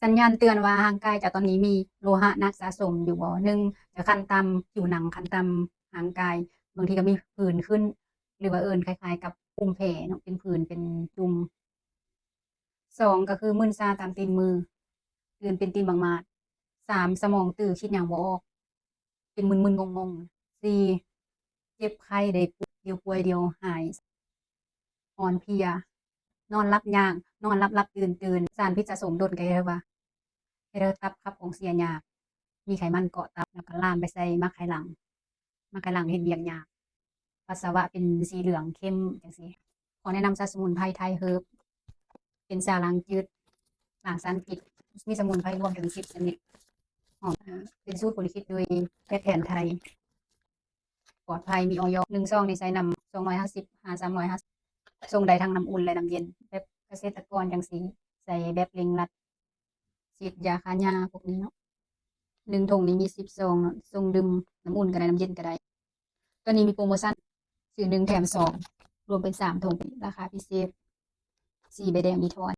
ສັນຍານເຕືອນວ່າຮ່າງກາຍເຈົ້າຕອນນີ້ມີໂລຫະໜັກສະສົມຢູ່ບໍ່? ໜຶ່ງ ຈະຄັນຕາມຜິວໜັງ, ຄັນຕາມຮ່າງກາຍ, ບາງທີກໍມີຜື່ນຂຶ້ນ ຫຼືວ່າເອີ້ນຄ້າຍໆກັບພູມແພ້ເນາະ, ເປັນຜື່ນ ເປັນຈຸ່ມ. ສອງ ກໍຄືມຶນຊາຕາມຕີນມື, ຕື່ນເປັນຕີນບາງມາດ. ສາມ ສະໝອງຕື້ ຄິດຫຍັງບໍ່ອອກ, ເປັນມຶນໆງົງໆ. ສີ່ ເຈັບໄຂ້ໄດ້ ດຽວປ່ວຍດຽວຫາຍ, ອ່ອນເພຍ, ນອນຫຼັບຍາກ, ນອນຫຼັບໆຕື່ນໆ. ສານພິດສະສົມດົນກໍເຮັດວ່າ ເຮັດໃຫ້ຕັບຂັບຂອງເສຍຍາກ, ມີໄຂມັນເກາະຕັບ ແລ້ວກໍລາມໄປໃສ່ໝາກໄຂ່ຫຼັງ, ໝາກໄຂ່ຫຼັງເຮັດວຽກຍາກ, ປັດສະວະເປັນສີເຫຼືອງເຂັ້ມຈັ່ງຊີ້. ຂໍແນະນຳຊາສະໝຸນໄພໄທເຮີບ ເປັນຊາລ້າງຈືດ, ລ້າງສານພິດ, ມີສະໝຸນໄພລວມເຖິງສິບຊະນິດ. ຫອມ ເປັນສູດຄົ້ນຄິດໂດຍແພດແຜນໄທ, ປອດໄພ, ມີ ອອຍ. ໜຶ່ງຊອງນີ້ໃສ່ນ້ຳສອງຮ້ອຍຫ້າສິບຫາສາມຮ້ອຍຫ້າສິບ, ຊົງໄດ້ທັງນ້ຳອຸ່ນ ແລະ ນ້ຳເຢັນ. ແບບກະເສດຕະກອນຈັ່ງຊີ້ ໃສ່ແບບເລັ່ງລັດ, ສີດຢາຂ້າຫຍ້າພວກນີ້ເນາະ. ໜຶ່ງຖົງນີ້ມີສິບຊອງເນາະ, ຊົງດື່ມນ້ຳອຸ່ນກໍໄດ້ ນ້ຳເຢັນກໍໄດ້. ຕອນນີ້ມີໂປຣໂມຊັນ ຊື້ໜຶ່ງແຖມສອງ ລວມເປັນສາມຖົງ ລາຄາພິເສດ ສີໃບແດງມີທອນ.